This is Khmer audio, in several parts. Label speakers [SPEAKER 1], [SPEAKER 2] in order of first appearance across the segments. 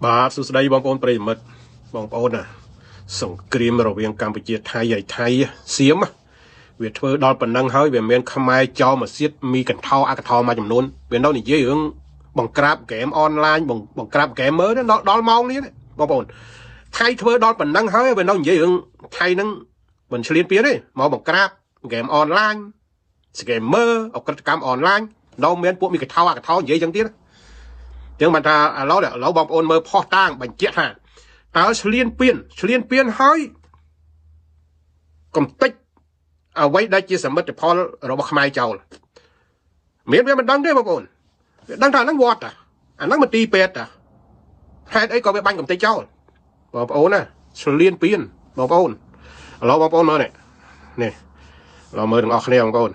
[SPEAKER 1] បាទសួស្តីបងប្អូនប្រិយមិត្តបងប្អូនណាសង្គ្រាមរវាងកម្ពុជាថៃហើយថៃសៀមវាធ្វើដល់ប៉ុណ្ណឹងហើយវាមានខ្មែរចោលមកសៀតមីកន្ធោអកថោមួយចំនួនវានៅនិយាយរឿងបង្ក្រាបហ្គេមអនឡាញបង្ក្រាបហ្គេមមើដល់ដល់ម៉ោងនេះបងប្អូនថៃធ្វើដល់ប៉ុណ្ណឹងហើយវានៅនិយាយរឿងថៃហ្នឹងមិនឆ្លៀនពៀនទេមកបង្ក្រាបហ្គេមអនឡាញស្កេមមើអក្រិតកម្មអនឡាញនៅមានពួកមីកថោអកថោនិយាយចឹងទៀតចឹងបានថាឥឡូវឥឡូវបងប្អូនមើលផុសតាងបញ្ជាក់ថាតើឆ្លៀនពៀនឆ្លៀនពៀនហើយកំតិចអ្វីដែលជាសមិទ្ធផលរបស់ខ្មែរចោលមានវាមិនដឹងទេបងប្អូនវាដឹងថាអាហ្នឹងវត្តអាហ្នឹងមន្ទីរពេទ្យតាហេតុអីក៏វាបាញ់កំតិចចោលបងប្អូនណាឆ្លៀនពៀនបងប្អូនឥឡូវបងប្អូនមើលនេះនេះឥឡូវមើលទាំងអស់គ្នាបងប្អូន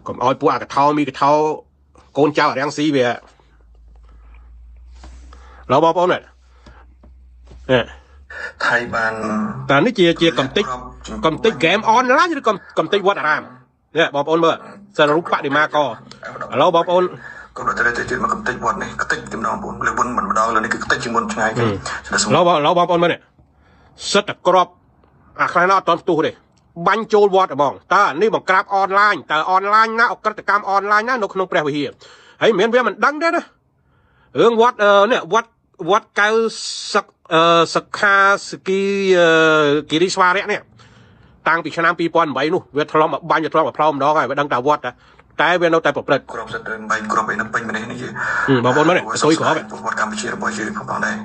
[SPEAKER 1] កុំឲ្យពួកអាកថោមីកថោកូនចៅអារាំងស៊ីវាឥឡូវបងប្អូននេះនេះ
[SPEAKER 2] ថៃបាន
[SPEAKER 1] តើនេះជាជាកំតិចកំតិចហ្គេមអនឡាញឬកំតិចវត្តអារាមនេះបងប្អូនមើលសាររូបបដិមាកឥឡូវបងប្អូន
[SPEAKER 2] ក៏ដល់ទៅទៀតមកកំតិចវត្តនេះខ្ទេចតែម្ដងបងលើមុនមិនម្ដងលើនេះគឺខ្ទេចជាងមុនឆ្ងាយគេ
[SPEAKER 1] ឥឡូវឥឡូវបងប្អូនមើលនេះសិតតែក្របអាខ្លះណាអត់តន់ផ្ទុះទេបាញ់ចូលវត្តហ្មងតើនេះបង្ក្រាបអនឡាញតើអនឡាញណាអក្រិតកម្មអនឡាញណានៅក្នុងព្រះវិហារហើយមិនមែនវាមិនដឹងទេណារឿងវត្តនេះវត្តវត្តកៅសឹកសខាសគីគិរីស្វារៈនេះតាំងពីឆ្នាំ2008នោះវាធ្លាប់មកបាញ់វាធ្លាប់មកផ្លោម្ដងហើយវាដឹងថាវត្តតែវានៅតែប្រព្រឹត្ត
[SPEAKER 2] ក្របសិតទៅបែកក្របអីនៅពេញម្នេះនេះជា
[SPEAKER 1] បងប្អូនមើលនេះសុយក្រប
[SPEAKER 2] វត្តកម្ពុជារបស់យើងផងដែរ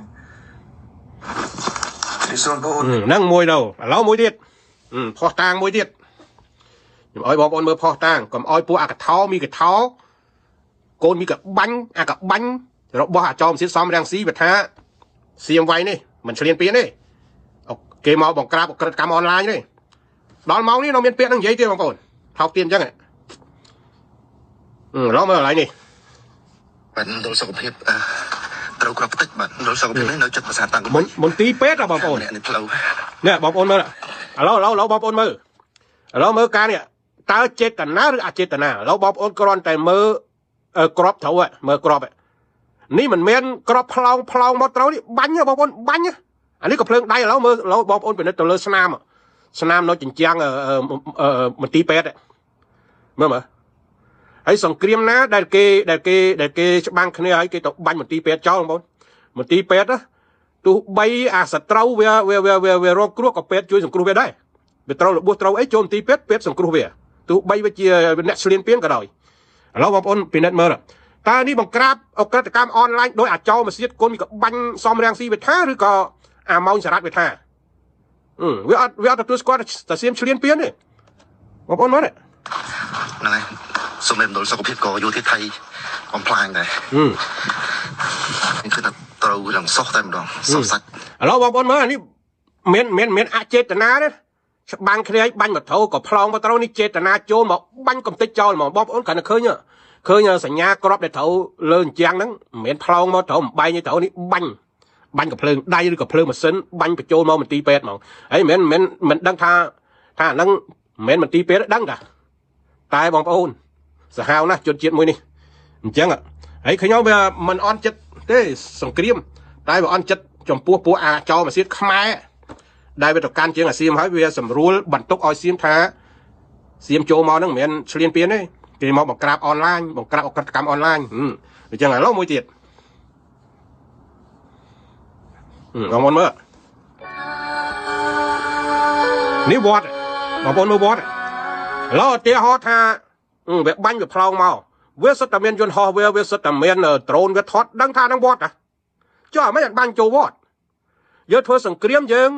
[SPEAKER 2] ទីសូមបងប្អូន
[SPEAKER 1] ហ្នឹងមួយទៅឥឡូវមួយទៀតផុសតាងមួយទៀតខ្ញុំឲ្យបងប្អូនមើលផុសតាងកុំឲ្យពួកអាកថោមីកថោកូនមីកបាញ់អាកបាញ់របស់អាចោមសៀតសំរាំងស៊ីវាថាសៀមវៃនេះមិនឆ្លៀនពៀនទេគេមកបង្ក្រាបអក្រិតកម្មអនឡាញទេដល់ម៉ោងនេះនៅមានពាក្យនឹងនិយាយទៀតបងប្អូនថោកទៀតអញ្ចឹងឥឡូវមើលកន្លែងនេះ
[SPEAKER 2] បាទដល់សុខភាពត្រូវក្របខ្ទេចបាទដល់សុខភាពនេះនៅចិត្តប្រាសាទតាំង
[SPEAKER 1] មន្មន្ទីរពេទ្យបងប្អូន
[SPEAKER 2] នេះផ្លូវ
[SPEAKER 1] នេះបងប្អូនមើលឥឡូវឥឡូវឥឡូវបងប្អូនមើលឥឡូវមើលការនេះតើចេតនាឬអចេតនាឥឡូវបងប្អូនគ្រាន់តែមើលក្របត្រូវមើលក្របនេះមិនមែនក្របផ្លោងផ្លោងមកត្រូវនេះបាញ់បងប្អូនបាញ់អានេះក៏ភ្លើងដៃឥឡូវមើលឥឡូវបងប្អូនពិនិត្យទៅលើស្នាមស្នាមនៅចិញ្ចាំងមន្ទីរពេទ្យមើលមើលហើយសង្គ្រាមណាដែលគេដែលគេដែលគេច្បាំងគ្នាហើយគេទៅបាញ់មន្ទីរពេទ្យចោលបងប្អូនមន្ទីរពេទ្យទោះបីអាសត្រូវវាវាវាវារងគ្រោះក៏ពេទ្យជួយសង្គ្រោះវាដែរវាត្រូវរបួសត្រូវអីចូលមន្ទីរពេទ្យពេទ្យសង្គ្រោះវាទោះបីវាជាអ្នកឆ្លៀនពៀនក៏ដោយឥឡូវបងប្អូនពិនិត្យមើលតើនេះបង្ក្រាបអក្រិតកម្មអនឡាញដោយអាចោមសៀតគុណក៏បាញ់សំរាំងស៊ីវិថាឬក៏អាម៉ោងសារ៉ាត់វិថាវាអត់វាអត់ទទួលស្គាល់តែសៀមឆ្លៀនពៀនទេបងប្អូនមើល
[SPEAKER 2] ហ្នឹងហើយសូមឲ្យមណ្ឌលសុខភាពក៏យោធាថៃបំផ្លាញដែរនេះគឺថាត្រូវឡើងសោះតែម្ដងសោះសាច់
[SPEAKER 1] ឥឡូវបងប្អូនមើលអានេះមានមានមានអចេតនាទេច្បាំងគ្នាឲ្យបាញ់មកត្រូវក៏ផ្លោងមកត្រូវនេះចេតនាចូលមកបាញ់កំតិចចោលហ្មងបងប្អូនគ្រាន់តែឃើញឃើញសញ្ញាក្របដែលត្រូវលើអញ្ចាំងហ្នឹងមិនមែនផ្លោងមកត្រូវបំបែងទេត្រូវនេះបាញ់បាញ់កំភ្លើងដៃឬក៏ភ្លើងម៉ាស៊ីនបាញ់បញ្ចូលមកមន្ទីរពេទ្យហ្មងហើយមិនមែនមិនដឹងថាថាអាហ្នឹងមិនមែនមន្ទីរពេទ្យដឹងតាតែបងប្អូនសាហាវណាស់ជនជាតិមួយនេះអញ្ចឹងហើយខ្ញុំវាមិនអន់ចិត្តទេសង្គ្រាមតែវាអន់ចិត្តចំពោះពួកអាចោម៉ាស៊ីនខ្មែរដែលវាទៅកាន់ជាងអាសៀមហើយវាសម្រួលបន្ទុកឲ្យសៀមថាសៀមចូលមកហ្នឹងមិនមែនឆ្លៀនពៀនទេគេមកបង្ក្រាបអនឡាញបង្ក្រាបអក្រិតកម្មអនឡាញអញ្ចឹងឥឡូវមួយទៀតបងប្អូនមើលនេះវត្តបងប្អូនមើលវត្តឥឡូវឧទាហរណ៍ថាវាបាញ់វាផ្លោងមកវាសិតតែមានយន្តហោះវាវាសិតតែមានដ្រូនវាថតដឹងថានឹងវត្តហ៎ចុះអាមិនអត់បាញ់ចូលវត្តយើងធ្វើសង្គ្រាមយើង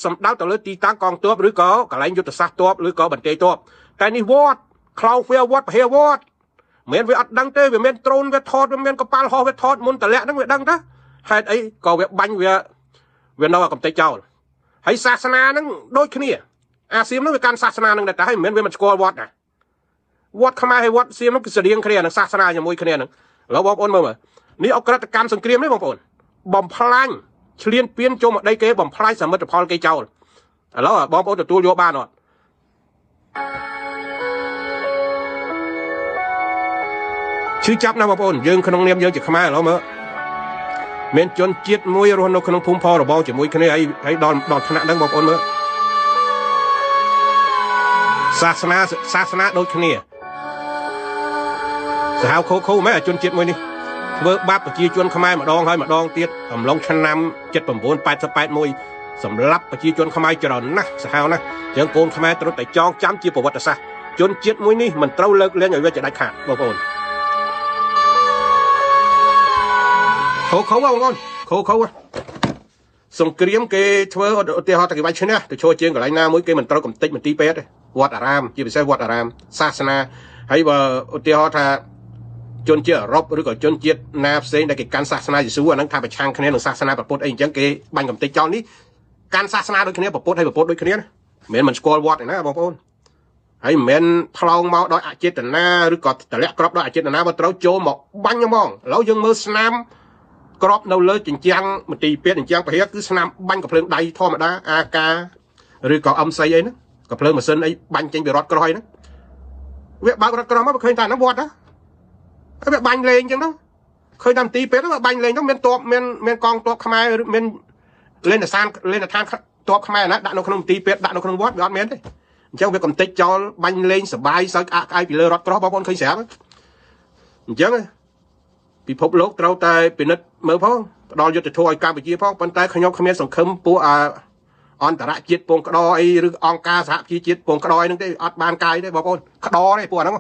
[SPEAKER 1] សម្ដៅទៅលើទីតាំងកងទ័ពឬក៏កន្លែងយុទ្ធសាស្ត្រទ័ពឬក៏បន្ទាយទ័ពតែនេះវត្តខ្លោងវាវត្តពហិវត្តមិនវាអត់ដឹងទេវាមានដ្រូនវាថតវាមានកប៉ាល់ហោះវាថតមុនតម្លាក់ហ្នឹងវាដឹងតាហេតុអីក៏វាបាញ់វាវានៅកំទេចចោលហើយសាសនាហ្នឹងដូចគ្នាអាសៀមហ្នឹងវាកាន់សាសនាហ្នឹងដែរតែហើយមិនមែនវាមិនស្គាល់វត្តណាវត្តខ្មែរហើយវត្តសៀមហ្នឹងគឺស្តៀងគ្នានឹងសាសនាជាមួយគ្នាហ្នឹងឥឡូវបងប្អូនមើលមើលនេះអក្រិតកម្មសង្គ្រាមនេះបងប្អូនបំផ្លាញឆ្លៀនពៀនចូលមកដីគេបំផ្លាញសមិទ្ធផលគេចោលឥឡូវបងប្អូនទទួលយកបានអត់ឈឺចាប់ណាស់បងប្អូនយើងក្នុងនាមយើងជាខ្មែរឥឡូវមើល មានជនជាតិមួយរស់នៅក្នុងភូមិផលរបងជាមួយគ្នាហើយហើយដល់ដល់ថ្នាក់ហ្នឹងបងប្អូនមើលសាសនាសាសនាដូចគ្នាសាហាវខូខូមែនអាជនជាតិមួយនេះធ្វើបាបប្រជាជនខ្មែរម្ដងហើយម្ដងទៀតអំឡុងឆ្នាំ79 80 81សម្រាប់ប្រជាជនខ្មែរច្រើនណាស់សាហាវណាស់អញ្ចឹងកូនខ្មែរត្រូវតែចងចាំជាប្រវត្តិសាស្ត្រជនជាតិមួយនេះមិនត្រូវលើកលែងឲ្យវាជាដាច់ខាតបងប្អូនខូខូបងប្អូនខូខូសង្គ្រាមគេធ្វើឧទាហរណ៍តែគេវាយឈ្នះទៅឈរជើងកន្លែងណាមួយគេមិនត្រូវកំទេចមន្ទីរពេទ្យទេវត្តអារាមជាពិសេសវត្តអារាមសាសនាហើយបើឧទាហរណ៍ថាជនជាតិអឺរ៉ុបឬក៏ជនជាតិណាផ្សេងដែលគេកាន់សាសនាយេស៊ូអាហ្នឹងថាប្រឆាំងគ្នានឹងសាសនាពុទ្ធអីអញ្ចឹងគេបាញ់កំទេចចោលនេះកាន់សាសនាដូចគ្នាពុទ្ធហើយពុទ្ធដូចគ្នាណាមិនមែនមិនស្គាល់វត្តឯណាបងប្អូនហើយមិនមែនផ្លោងមកដោយអចេតនាឬក៏តម្លាក់ក្របដោយអចេតនាមកត្រូវចូលមកបាញ់ហ្មងឥឡូវយើងមើលស្នាមក្របនៅលើជញ្ជាំងមន្ទីរពេទ្យជញ្ជាំងពហិគឺស្នាមបាញ់កំភ្លើងដៃធម្មតាអាកាឬក៏ MC អីហ្នឹងកំភ្លើងម៉ាស៊ីនអីបាញ់ចេញពីរថក្រោយហ្នឹងវាបើករថក្រោយមកវាឃើញតែហ្នឹងវត្តណាហើយវាបាញ់លេងអញ្ចឹងទៅឃើញតែមន្ទីរពេទ្យហ្នឹងវាបាញ់លេងទៅមានតបមានមានកងទ័ពខ្មែរឬមានលេនសានលេនឋានទ័ពខ្មែរណាដាក់នៅក្នុងមន្ទីរពេទ្យដាក់នៅក្នុងវត្តវាអត់មានទេអញ្ចឹងវាកំតិចចោលបាញ់លេងសបាយសើចក្អាកក្អាយពីលើរថក្រោះបងប្អូនឃើញស្រាប់អញ្ចឹងពិភពលោកត្រូវតែពិនិត្យមើលផងផ្ដល់យុត្តិធម៌ឲ្យកម្ពុជាផងប៉ុន្តែខ្ញុំគ្មានសង្ឃឹមពួកអាអន្តរជាតិពងក្តរអីឬអង្គការសហប្រជាជាតិពងក្តរអីហ្នឹងទេអត់បានកាយទេបងប្អូនក្តរទេពួកអាហ្នឹង